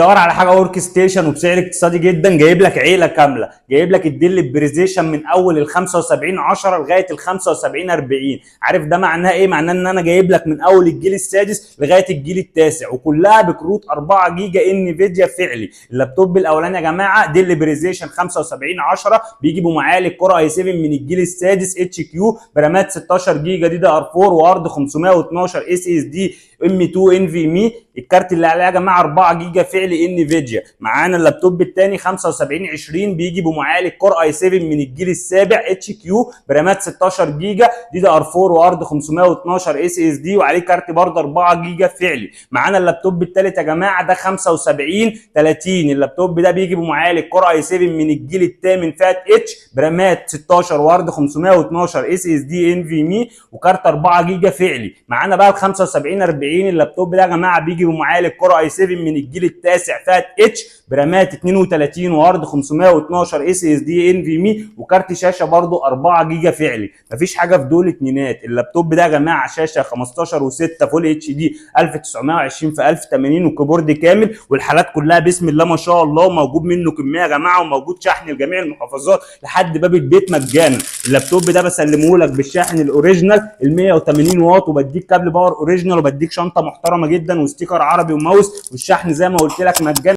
دور على حاجة workstation وبسعر اقتصادي جدا. جايب لك عيله كامله، جايب لك ال Dell Precision من اول ال 75 10 لغاية ال 75 40. عارف ده معناه ايه؟ معناه ان انا جايب لك من اول الجيل السادس لغاية الجيل التاسع، وكلها بكروت 4 جيجا Nvidia فعلي. اللابتوب الاولاني يا جماعة Dell Precision 75 10، بيجي بمعالج Core i7 من الجيل السادس HQ، برامات 16 جيجا DDR4 وهارد 512 SSD M.2 NVMe. الكارت اللي عليه يا جماعة 4 جيجا فعلي Nvidia. معانا اللابتوب الثاني 75 20، بيجي بمعالج Core i7 من الجيل السابع HQ، برامات 16 جيجا DDR4 وهارد 512 SSD، وعليه كارت برضه 4 جيجا فعلي. معانا اللابتوب الثالث يا جماعة ده 75 30، اللابتوب ده بيجي بمعالج Core i7 من الجيل الثامن فئة H، برامات 16 وهارد 512 SSD NVMe وكارت 4 جيجا فعلي. معانا بقى ال 75 40، اللابتوب ده يا جماعة بيجي بمعالج Core i7 من الجيل التاسع فئة H، برامات 32 وهارد 512 SSD NVMe وكارت شاشة برضو 4 جيجا فعلي. مفيش حاجة في دول اتنينات. اللابتوب ده يا جماعة شاشة 15 و6 full HD 1920 في 1080 و keyboard كامل، والحالات كلها بسم الله ما شاء الله، وموجود منه كمية يا جماعه، وموجود شحن لجميع المحافظات لحد باب البيت مجانا. اللابتوب ده بسلمه لك بالشاحن ال original ال 180 واط، وبديك كابل power original، وبديك شنطه محترمه جدا و sticker عربي وماوس، والشحن زي ما قلت لك مجانا.